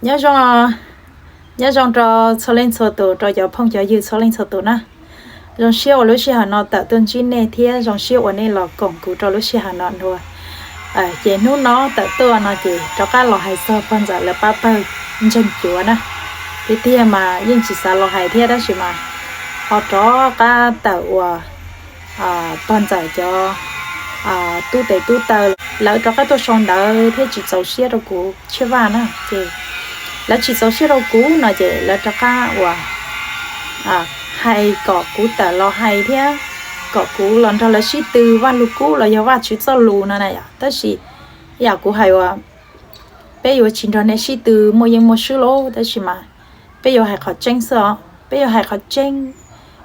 Nyob zoo, nyob zoo rau txhua leej txhua tus, rau cov phooj cov ywg txhua leej txhua tus na. Zoo siab uas lub sij hawm no tawm tuaj ntsib nej thiab zoo siab uas nej los koom kuv rau lub sij hawm no dua. Ces hnub no tawm tuaj no ces rov qab los hais txog pog ntxawm lawv pab pawg ntseeg cuav na. Tiag tiag mas yeej tsis xav los hais thiab tab sis mas ho rov qab tawm uas pog ntxawm cov tub tes tub taw lawv rov qab tuaj sau ntawv thiab tsis txaus siab rau kuv tshiab vaj na ces lawv tsis txaus siab rau kuv no ces lawv rov qab uas hais kom kuv tawm los hais thiab kom kuv los nrog lawv sib tw Vaj Lug Kub los yog Vajtswv txoj lus no na yom. Tab sis yam kuv hais uas peb yuav tsis nrog nej sib tw muaj yeej muaj swb lauj, tab sis mas peb yuav hais qhov tseeb xwb os, peb yuav hais qhov tseeb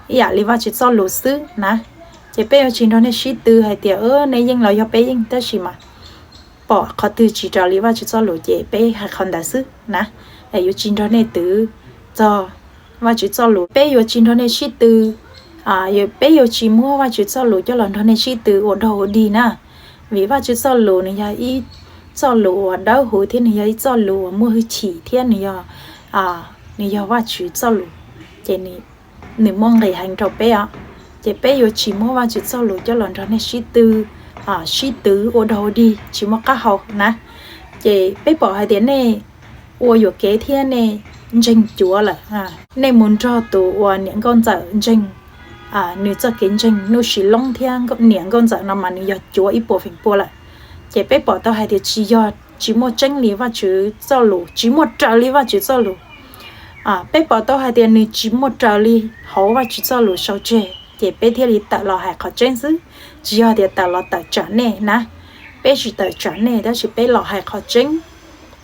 ib yam li Vajtswv txoj lus xwb na. Ces peb yuav tsis nrog nej sib tw hais tias nej yeej los yog peb yeej, tab sis mas pom qhov twg tsis raws li Vajtswv txoj lus ces peb hais qhov ntawd xwb na. Yuav tsis nrog nej twv txog Vajtswv txoj lus, peb yuav tsis nrog nej sib tw, peb yuav tsis muab Vajtswv txoj lus coj los nrog nej sib tw ua dog ua dig na. Vim Vajtswv txoj lus nws yog ib txoj lus uas dawb huv thiab nws yog ib txoj lus uas muaj hwj chim thiab nws yog, nws yog Vajtswv txoj lus, ces nws muaj nqis heev rau peb os. Ces peb yuav tsis muab Vajtswv txoj lus coj los nrog nej sib tw, sib twv ua dog ua dig tsis muaj qab hau na. Ces peb pom hais tias nej ua yuam kev thiab nej ntseeg cuav lawm, nej mus nrog tus uas niam nkauj ntxawm ntseeg, nws txoj kev ntseeg Nuj Sis Loob thiab niam nkauj ntxawm no mas nws yog cuav ib puas feem pua lawm. Ces peb pom tau hais tias tsis yog, tsis muaj tseeb li Vajtswv txoj lus, tsis muaj raws li Vajtswv txoj lus. Peb pom tau hais tias nws tsis muaj raws li hauv Vajtswv txoj lus sau tseg, ces peb thiaj li tawm los hais qhov tseeb xwb, tsis yog tias tawm los tawm tsam nej na. Peb tsis tawm tsam nej tab sis peb los hais qhov tseeb,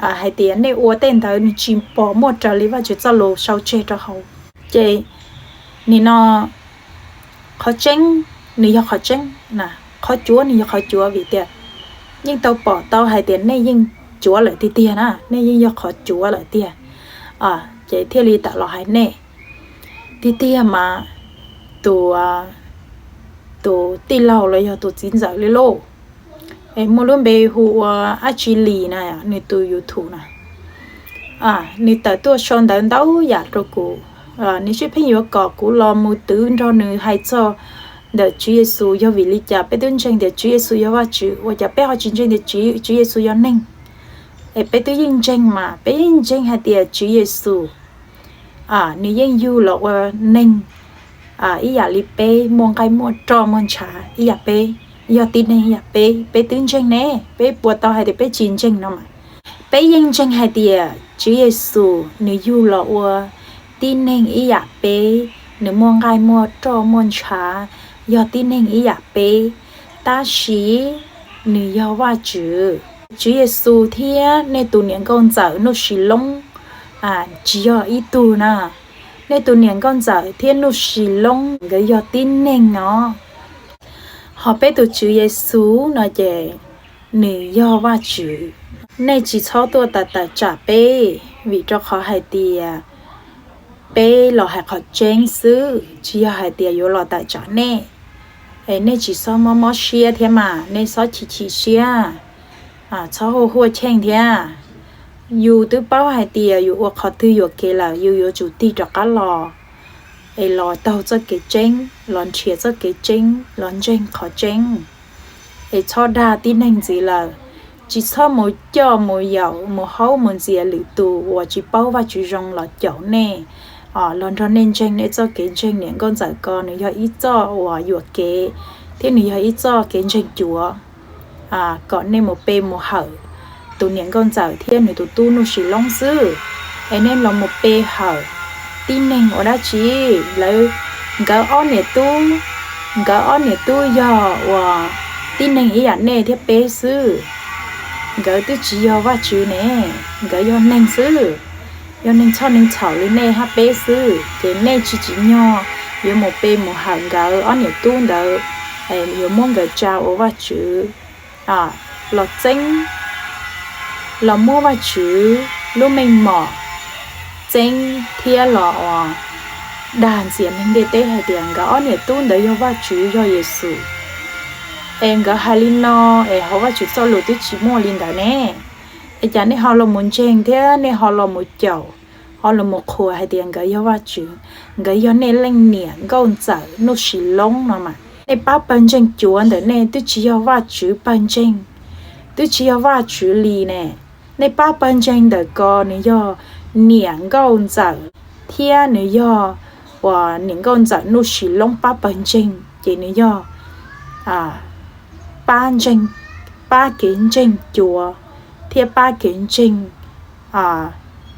hais tias nej ua tej ntawd nws tsis pom muaj raws li Vajtswv txoj lus sau tseg rau hauv. Ces nim no qhov tseeb nws yog qhov tseeb, qhov cuav nws yog qhov cuav vim tias yeej tau pom tau hais tias nej yeej cuav lawm tiag tiag na, nej yeej yog qhov cuav lawm tiag, ces thiaj li tawm los hais nej. Tiag tiag mas tus, tus tij laug los yog tus txiv ntxawm li lauj, es muaj lub npe hu ua Ab Tsi Lis na, nws tus YouTube na, nws tawm tuaj sau ntawv ntau yam rau kuv. Nws tsis pheej yuav kom kuv los mus twv nrog nws hais txog ntawm Tswv Yexus yog vim li cas peb twb ntseeg tias Tswv Yexus yog Vajtswv, ua cas peb ho tsis ntseeg tias Tswv Yexus yog neeg? Es peb twb yeej ntseeg mas, peb yeej ntseeg hais tias Tswv Yexus nws yeej yug los ua neeg ib yam li peb, muaj nqaij muaj roj muaj ntshav ib yam peb, yog tib neeg ib yam peb, peb twb ntseeg ne, peb puas tau hais tias peb tsis ntseeg no mas. Peb yeej ntseeg hais tias Tswv Yexus nws yug los ua tib neeg ib yam peb, nws muaj nqaij muaj roj muaj ntshav, yog tib neeg ib yam peb, tab sis nws yog Vajtswv. Tswv Yexus thiab nej tus niam nkauj ntxawm Nuj Sis Loob tsis yog ib tug na. Nej tus niam nkauj ntxawm thiab Nuj Sis Loob nkawd yog tib neeg os. Ho peb tus Tswv Yexus no ces nws yog Vajtswv. Nej tsis txhob tuaj tawm tawm tsam peb, vim rau qhov hais tias peb los hais qhov tseeb xwb, tsis yog hais tias yuav los tawm tsam nej. Es nej tsis txhob mob mob siab thiab mas, nej txhob chim chim siab, txhob huaj huaj cheej thiab. Yus twb paub hais tias yus ua qhov twg yuam kev lawm yus yuav tsum tig rov qab los, es los taug txoj kev tseeb, los nrhiav txoj kev tseeb, los ntseeg qhov tseeb. Es txhob dag tib neeg ntxiv lawm, tsis txhob mus coj mus yaum mus haub mus ntxias lwm tus uas tsis paub Vajtswv zoo los caum nej, los nrog nej ntseeg nej txoj kev ntseeg niam nkauj ntxawm ko, nws yog ib txoj uas yuam kev thiab nws yog ib txoj kev ntseeg cuav, kom nej mus pe mus hawm tus niam nkauj ntxawm thiab nws tus tub Nuj Sis Loob xwb. Es nej los mus pe hawm tib neeg ua dab tsi? Lawv, nkawd ob niam tub, nkawd ob niam tub yog uas tib neeg ib yam nej thiab peb xwb. Nkawd twb tsis yog Vajtswv ne, nkawd yog neeg xwb, yog neeg txhoj neeg txhaum li nej hab peb xwb. Ces nej tsis tsim nyog yuav mus pe mus hawm nkawd ob niam tub ntawd, yuav muab nkawd tsa ua Vajtswv. Los txeeb, los muab Vajtswv lub meej mom txeeb thiab los ua dag ntxias neeg ntiaj teb hais tias nkawd ob niam tub ntawd yog Vajtswv yog Yexus. Es nkawd hais li no, es hauv Vajtswv txoj lus twb tsis muaj li ntawd ne. Es cas nej ho los mus ntseeg thiab nej ho los mus caum, ho los mus qhuas hais tias nkawd yog Vajtswv, nkawd yog nej leej niam Nkauj Ntxawm Nuj Sis Loob no mas? Nej pab pawg ntseeg cuav ntawm nej twb tsis yog Vajtswv pawg ntseeg, twb tsis yog Vajtswv li ne. Nej pab pawg ntseeg ntawm ko nws yog niam Nkauj Ntxawm thiab nws yog uas niam Nkauj Ntxawm Nuj Sis Loob pab pawg ntseeg ces nws yog pab ntseeg, pab kev ntseeg cuav thiab pab kev ntseeg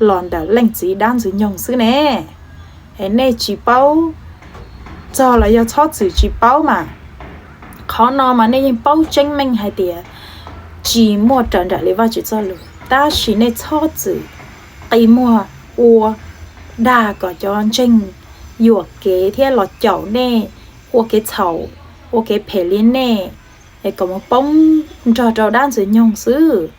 los ntawm leej txiv dab ntxwg nyoog xwb ne. Es nej tsis paub txog los yog txhob txwm tsis paub mas, qhov no mas nej yeej paub tseeb meej hais tias tsis muaj raws nraim li Vajtswv txoj lus, tab sis nej txhob txwm qi muag ua dag kom cov ntseeg yuam kev thiab los caum nej, ua kev txhaum, ua kev phem li nej, es kom mus poob nrog rau dab ntxwg nyoog xwb.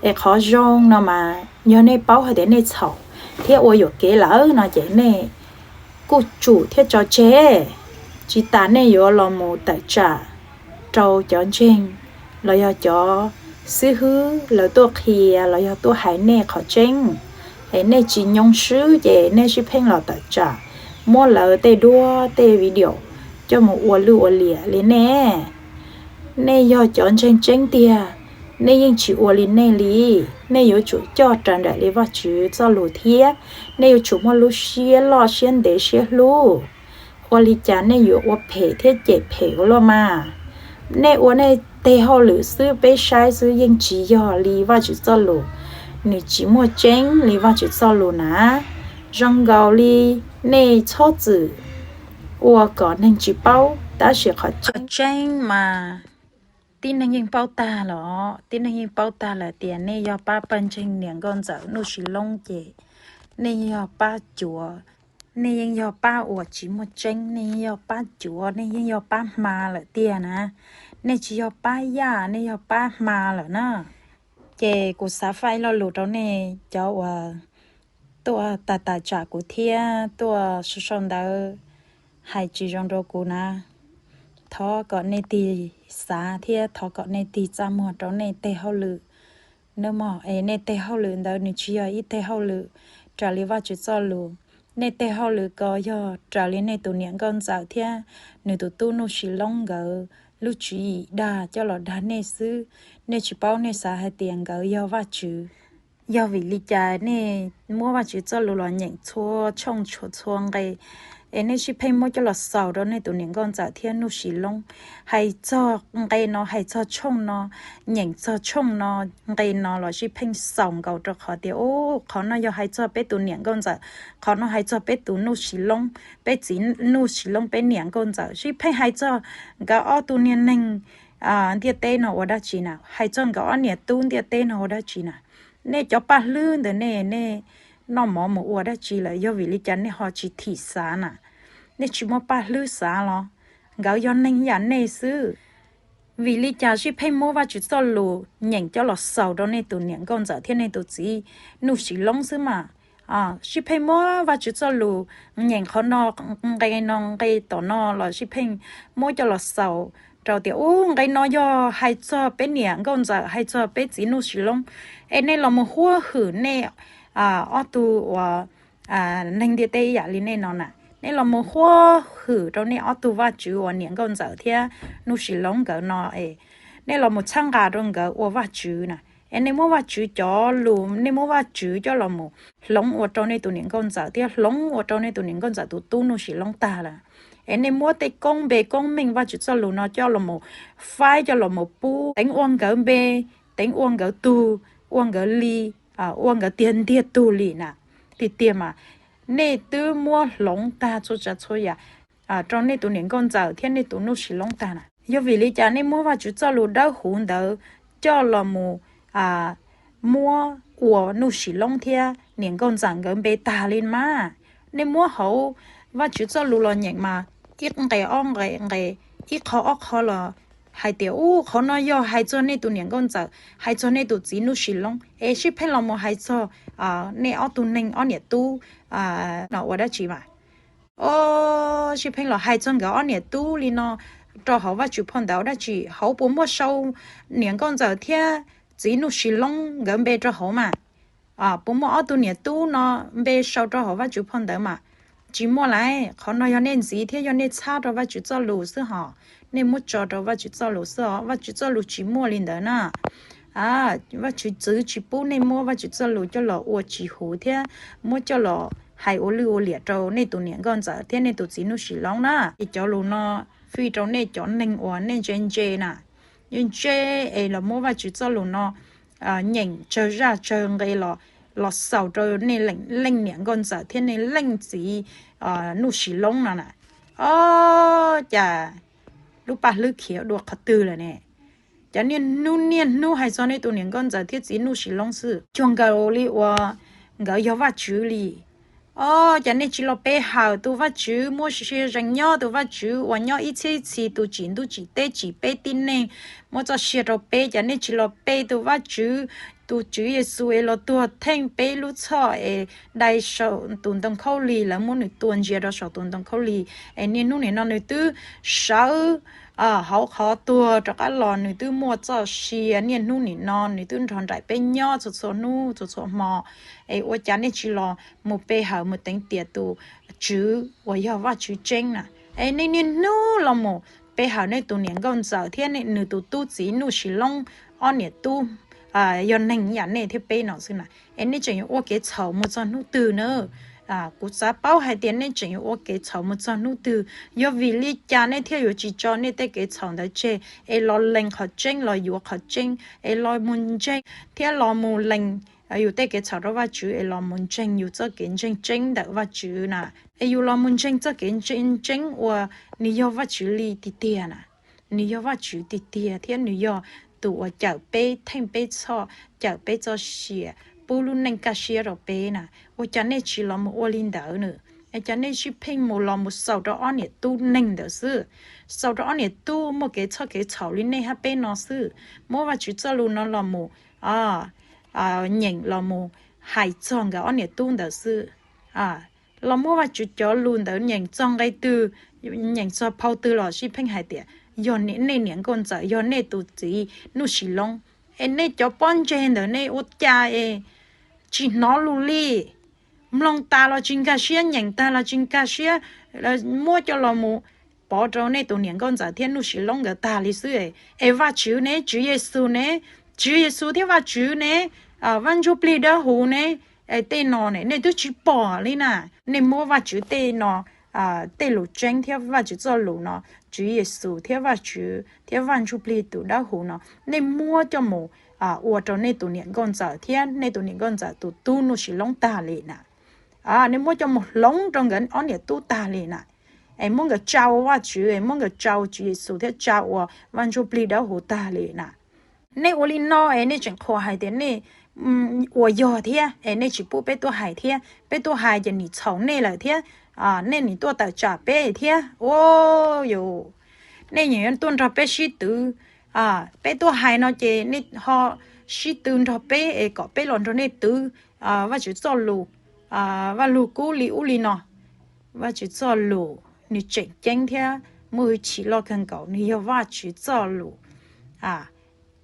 Es qhov zoo no mas yog nej paub hais tias nej txhaum thiab ua yuam kev lawm no ces nej kuj tsum thiab tso tseg, tsis tas nej yuav los mus tawm tsam rau cov ntseeg los yog cov xib hwb lawv tuaj qhia los yog tuaj hais nej qhov tseeb. Es nej tsis nyoo swb ces nej sib pheej los tawm tsam, muab lawv tej duab tej video coj mus ua lwj ua liam li nej. Nej yog cov ntseeg tseeb tiag, nej yeej tsis ua li nej li. Nej yuav tsum coj raws nraim li Vajtswv txoj lus thiab nej yuav tsum muaj lub siab loj siab ntev siab hlub. Ua li cas nej yuav ua phem thiab cem phem ua luaj mas? Nej ua nej tej hauj lwm xwb, peb saib xwb yeej tsis yog li Vajtswv txoj lus, nws tsis muaj tseeb li Vajtswv txoj lus na. Zoo nkaus li nej txhob txwm ua kom neeg tsis paub, tab sis qhov tseeb mas tib neeg yeej paub tag los, tib neeg yeej paub tag lawm tias nej yog pab pawg ntseeg niam Nkauj Ntxawm Nuj Sis Loob ces nej yog pab cuav, nej yeej yog pab uas tsis muaj tseeb, nej yeej yog pab cuav, nej yeej yog pab hma lawm tiag na. Nej tsis yog pab yaj, nej yog pab hma lawm na. Ces kuv xav faib lo lus rau nej cov uas tuaj tawm tsam kuv thiab tuaj sau sau ntawv hais tsis zoo rau kuv na. Thov kom nej tig xav thiab thov kom nej tig txaj muag rau nej tej hauj lwm. Nws mog es nej tej hauj lwm ntawd nws tsis yog ib tej hauj lwm raws li Vajtswv txoj lus. Nej tej hauj lwm ko yog raws li nej tus niam Nkauj Ntxawm thiab nws tus tub Nuj Sis Loob nkawd lub tswv yim dag coj los dag nej xwb. Nej tsis paub, nej xav hais tias nkawd yog Vajtswv. Yog vim li cas nej muab Vajtswv txoj lus los nyeem txhua tshooj txhua nqe, es nej sib pheej muab coj los xaus rau nej tus niam Nkauj Ntxawm thiab Nuj Sis Loob? Hais txog nqe no, hais txog tshooj no, nyeem txog tshooj no, nqe no los sib pheej xaus nkaus rau qhov tias, u, qhov no yog hais txog peb tus niam Nkauj Ntxawm, qhov no hais txog peb tus Nuj Sis Loob, peb txiv Nuj Sis Loob, peb niam Nkauj Ntxawm. Sib pheej hais txog nkawd ob tug niag neeg ntiaj teb no ua dab tsi na? Hais txog nkawd ob niam tub ntiaj teb no ua dab tsi na? Nej cov paj hlwb ntawd nej, nej noj mov mus ua dab tsi lawm? Yog vim li cas nej ho tsis thim xav na? Nej tsis muaj paj hlwb xav los? Nkawd yog neeg ib yam nej xwb. Vim li cas sib pheej muab Vajtswv txoj lus nyeem coj los xaus rau nej tus niam Nkauj Ntxawm thiab nej tus txiv Nuj Sis Loob xwb mas? Sib pheej muab Vajtswv txoj lus nyeem qhov no, nqe no, nqe tom no los sib pheej muab coj los xaus rau tias, u, nqe no yog hais txog peb niam Nkauj Ntxawm, hais txog peb txiv Nuj Sis Loob. Es nej los mus huab hwm nej ob tug uas neeg ntiaj teb ib yam li nej no na. Nej los mus huab hwm rau nej ob tug vaj tswv uas niam Nkauj Ntxawm thiab Nuj Sis Loob nkawd no es nej los mus txhawb nqa rau nkawd ua vaj tswv na. Es nej muab vaj tswv cov lus, nej muab vaj tswv coj los mus hloov ua rau nej tus niam Nkauj Ntxawm thiab hloov ua rau nej tus niam Nkauj Ntxawm tus tub Nuj Sis Loob tag lawm. Es nej muab tej koob npe koob meej Vajtswv txoj lus no coj los mus faib, coj los mus pub teev ua nkawd npe, teev ua nkawd tug, ua nkawd li, ua nkawd tiag ntiag tug li na. Tiag tiag mas nej twb muab hloov tag txhua tsav txhua yam rau nej tus niam Nkauj Ntxawm thiab nej tus Nuj Sis Loob tag na. Yog vim li cas nej muab Vajtswv txoj lus dawb huv ntawd coj los mus muab ua Nuj Sis Loob thiab niam Nkauj Ntxawm nkawd npe tag li mas? Nej muab hauv Vajtswv txoj lus los nyeem mas ib nqe ob nqe, nqe ib qho ob qho los hais tias, u, qhov no yog hais txog nej tus niam Nkauj Ntxawm, hais txog nej tus txiv Nuj Sis Loob, es sib pheej los mus hais txog nej ob tug neeg ob niam tub no ua dab tsi mas? O, sib pheej los hais txog nkawd ob niam tub li no rau hauv Vajtswv phau ntawv ua dab tsi? Hauv puas muaj sau niam Nkauj Ntxawm thiab txiv Nuj Sis Loob nkawd npe rau hauv mas, puas muaj ob tug niam tub no npe sau rau hauv Vajtswv phau ntawv mas? Tsis muaj lauj. Qhov no yog nej ntxiv thiab yog nej txhab rau Vajtswv txoj lus xwb hos, nej muab tso rau Vajtswv txoj lus xwb os. Vajtswv txoj lus tsis muaj li ntawd na. Vajtswv txwv tsis pub nej muab Vajtswv txoj lus coj los ua tsis huv thiab muab coj los hais ua lwj ua liam rau nej tus niam nkauj ntxawm thiab nej tus txiv Nuj Sis Loob na. Es cov lus no fij rau nej cov neeg uas nej ntse ntse na, ntse es los muab Vajtswv txoj lus no nyeem tsawg zaj tsawg nqe los xaus rau nej leej niam nkauj ntxawm thiab nej leej txiv Nuj Sis Loob no na. Ob, cas lub paj hlwb khiav dua qhov twg lawm ne? Cov niaj hnub niaj hnub hais txog nej tus niam nkauj ntxawm thiab txiv Nuj Sis Loob xwb, cuag nkaus li uas nkawd yog Vajtswv li. Ob, cas nej tsis los pe hawm tus Vajtswv muaj sia ze es nyob, tus Vajtswv uas nyob ib txhiab ib txhis, tus tsim ntuj tsim teb, tsim peb tib neeg, muab txoj sia rau peb, cas nej tsis los pe tus Vajtswv, tus Tswv Yexus es los tuag theej peb lub txhoj es dai saum tus ntoo khaub lig, lawv muab nws tua ntsia rau saum tus ntoo khaub lig es niaj hnub nim no nws twb sawv hauv qhov tuag rov qab los, nws twb muaj txoj sia, niaj hnub nim no nws twb nrog nraim peb nyob txhua txhua hnub txhua txhua hmo. Es ua cas nej tsis los mus pe hawm mus teev tiam tus Tswv uas yog Vajtswv tseeb na? Es nej niaj hnub los mus pe hawm nej tus niam nkauj ntxawm thiab nws tus tub txiv Nuj Sis Loob, ob niam tub yog neeg yam nej thiab peb no xwb na. Es nej tseem yuav ua kev txhaum mus txog hnub twg na? Kuv xav paub hais tias nej tseem yuav ua kev txhaum mus txog hnub twg. Yog vim li cas nej thiaj yuav tsis tso nej tej kev txhaum ntawd tseg es los lees qhov tseeb, los yuav qhov tseeb, es los mus ntseeg thiab los mus lees yus tej kev txhaum rau Vajtswv, es los mus ntseeg yus txoj kev ntseeg tseeb ntawm Vajtswv na? Es yus los mus ntseeg txoj kev ntseeg tseeb uas nws yog Vajtswv li tiag tiag na, nws yog Vajtswv tiag tiag thiab nws yog tus uas cawm peb, theej peb txhoj, cawm peb txoj sia, pub lub neej kaj siab rau peb na. Ua cas nej tsis los mus ua li ntawd na? Es cas nej sib pheej mus los mus xaus rau ob niam tub neeg ntawd xwb, xaus rau ob niam tub muaj kev txhoj kev txhaum li nej hab peb no xwb, muab Vajtswv txoj lus no los mus nyeem los mus hais txog nkawd ob niam tub ntawd xwb. Los muab Vajtswv cov lus ntawd nyeem txog nqe twg, nyeem txog phau twg los sib pheej hais tias yog nej niam nkauj ntxawm, yog nej tus txiv Nuj Sis Loob. Es nej cov pob ntseg ntawd nej ua cas es tsis hnov lus li? Mloog tas los tsis nkag siab, nyeem tag los tsis nkag siab, muab coj los mus pov rau nej tus niam nkauj ntxawm thiab Nuj Sis Loob nkawd tag li xwb. Es Vajtswv ne, Tswv Yexus ne, Tswv Yexus thiab Vajtswv ne, Vaj Ntsuj Plig Dawb Huv ne, es tej no ne nej twb tsis pom li na. Nej muab Vajtswv tej no, tej lus tseeb thiab Vajtswv txoj lus no, Tswv Yexus thiab Vajtswv thiab Vaj Ntsuj Plig tus Dawb Huv no nej muab coj mus ua rau nej tus niam nkauj ntxawm thiab nej tus niam nkauj ntxawm tus tub Nuj Sis Loob tag li na. Nej muab coj mus hloov rau nkawd ob niam tub tag li na. Es muab nkawd tsa ua Vajtswv, es muab nkawd tsa ua Tswv Yexus thiab tsa ua Vaj Ntsuj Plig Dawb Huv tag li na. Nej ua li no es nej tseem qhuas hais tias nej ua yog thiab es nej tsis pub peb tuaj hais thiab, peb tuaj hais ces nim txhaum nej lawm thiab, nej nim tuaj tawm tsam peb thiab. Ua, yus, nej nim tuaj nrog peb sib twv, peb tuaj hais no ces nej ho sib tw nrog peb es kom peb los nrog nej twv Vajtswv txoj lus, Vaj Lug Kub li ub li no. Vajtswv txoj lus nws tseem ceeb thiab muaj hwj chim loj kawg nkaus, nws yog Vajtswv txoj lus.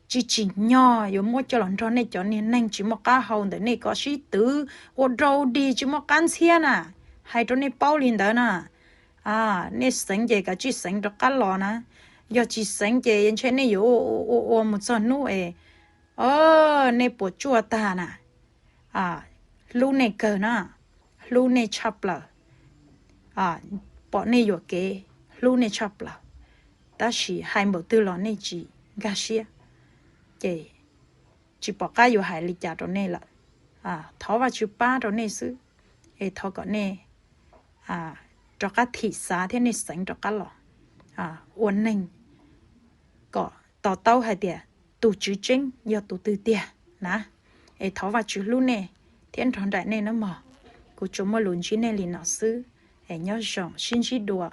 Tsis tsim nyog yuav muab coj los nrog nej cov niag neeg tsis muaj qab hau ntawm nej kom sib twv ua rau dig tsis muaj qab ntxhiab na. Hais rau nej paub li ntawd na. Nej xeev ces kav tsij xeev rov qab los na. Yog tsis xeev ces ntshe nej yuav ua ua mus txog hnub es nej puas tsuaj tag na. Hlub nej kawg na, hlub nej tshaj plaws, pom nej yuam kev, hlub nej tshaj plaws, tab sis hais npaum twg los nej tsis nkag siab, ces tsis pom qab yuav hais li cas rau nej lawm. Thov Vajtswv pab rau nej xwb, es thov kom nej rov qab thim xav thiab nej xeev rov qab los ua neeg kom to taub hais tias tus Tswv tseeb yog tus twg tiag na. Es thov Vajtswv hlub nej thiab nrog nraim nej nawb mog. Kuv tsuas muaj lus ntsib nej li no xwb, es nyob zoo sib ntsib dua.